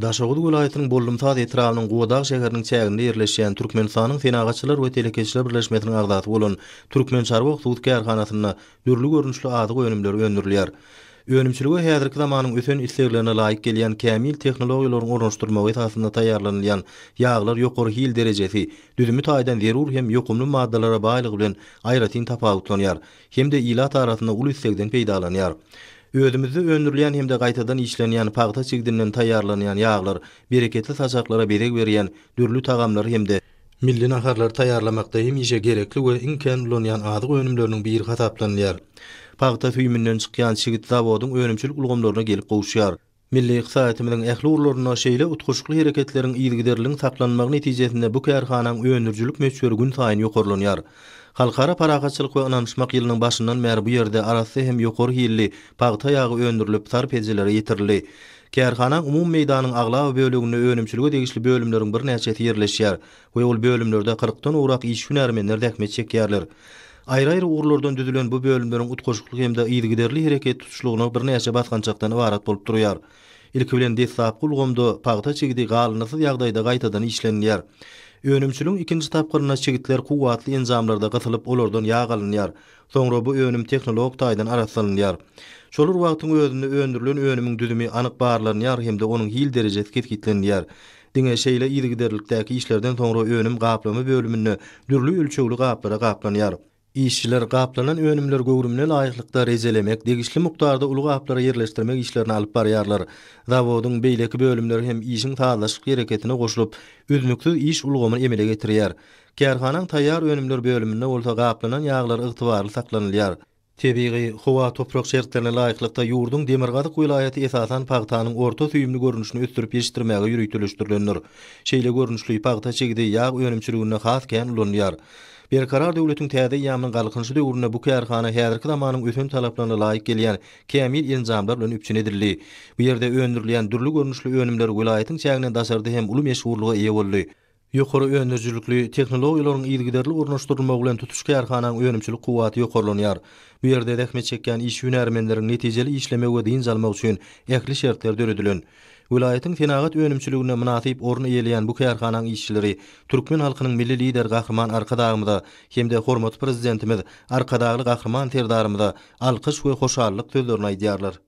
Daşoguz welaýatynyň Bollumsaz etrabynyň Gubadag şäheriniň çäginde ýerleşýän Türkmenistanyň Senagatçylar we telekeçiler birleşmesiniň agzasy bolan Türkmençarwa hususy kärhanasynda dürli görnüşli azyk önümleri öndürilýär. Önümçilige häzirki zamanyň ösen isleglerine laýyk gelýän kämil tehnologiýalaryň ornaşdyrylmagy esasynda taýýarlanylýan ýaglar ýokary hil derejesi, düzümi taýdan zerur hem ýokumly maddalara baýlygy bilen aýratyn tapawutlanýar hem-de ilat arasynda uly islegden peýdalanýar. Özümizde öndürilýän hem-de gaýtadan işlenýän pagta çigdinden taýýarlanýan ýaglar bereketli saçaklara bezeg berýän dürli tagamlary hem-de milli naharlary taýýarlamakda hemişe gerekli we iň kän ulanýan azyk önümleriniň biri hasaplanylýar. Pagta süýüminden çykýan çigit zawodyň önümçilik ulgamlaryna gelip gowuşýar. Milli ykdysadyýetimiziň ähli ugurlarynda şeýle utgaşykly hereketleriň yzygiderliligiň saklanmagy netijesinde bu kärhanaň öndürijilik möçberi günsaýyn ýokarlanýar. Halkara parahatçylyk we ynanyşmak ýylynyň başyndan bäri bu ýerde arassa hem ýokary hilli pagta ýagy öndürilip, sarp edijilere ýetirildi. Kärhanaň umumy meýdanyň aglaba böleginde önümçilige degişli bölümleriň birnäçesi ýerleşýär we ol bölümlerde kyrkdan gowrak işçi-hünärmenler zähmet çekýärler. Aýry-aýry ugurlardan düzülen bu bölümleriň utgaşykly hem-de yzygiderli hereket tutuşlygyna birnäçe basgançakdan ybarat bolup durýar. Ilki bilen deslapky ulgamda pagta çigidi galyndysyz ýagdaýda gaýtadan işlenilýär. Önümçiligiň ikinji tapgyrynda çigitler kuwwatly enjamlarda gysylyp, olardan ýag alynýar. Soňra bu önüm tehnologik taýdan arassalanýar. Şol bir wagtyň özünde öndürilen önümiň düzümi anyk barlanýar hem-de onuň hil derejesi kesgitlenilýär. Diňe şeýle yzygiderlilikdäki işlerden soňra önüm gaplama bölüminde dürli ölçegli gaplara gaplanýar. Işçiler gaplanan önümleri göwrümine laýyklykda rejelemek, degişli mukdarda uly gaplara ýerleşdirmek işlerini alyp barýarlar. Zawodyň beýleki bölümleri hem işiň sazlaşykly hereketine goşulyp, üznüksiz iş ulgamyny emele getirýär. Kärhanaň taýýar önümler bölüminde bolsa gaplanan ýaglar ygtybarly saklanylýar. Tebigy, howa-toprak şertlerine laýyklykda ýurduň demirgazyk welaýaty esasan pagtanyň orta süýümli görnüşini ösdürip ýetişdirmäge ýöriteleşdirilendir. Şeýle görnüşli pagta çigidi ýag önümçiliginde has kän ulanylýar. Berkarar döwletiň täze eýýamynyň Galkynyşy döwründe bu kärhana häzirki zamanyň ösen talaplaryna laýyk gelýän kämil enjamlar bilen üpjün edildi. Bu ýerde öndürilýän dürli görnüşli önümler welaýatyň çäginden daşarda hem uly meşhurlyga eýe boldy. Ýokary öndürijilikli tehnologiýalaryň yzygiderli ornaşdyrylmagy bilen tutuş kärhanaň önümçilik kuwwaty ýokarlanýar. Bu ýerde zähmet çekýän işçi-hünärmenleriň netijeli işlemegi we dynç almagy üçin ähli şertler döredilen. Welaýatyň senagat önümçiliginde mynasyp orun eýeleýän bu kärhanaň işçileri türkmen halkynyň Milli Lideri Gahryman Arkadagymyza hem-de hormatly Prezidentimiz Arkadagly Gahryman Serdarymyza alkyş we hoşallyk sözlerini aýdýarlar.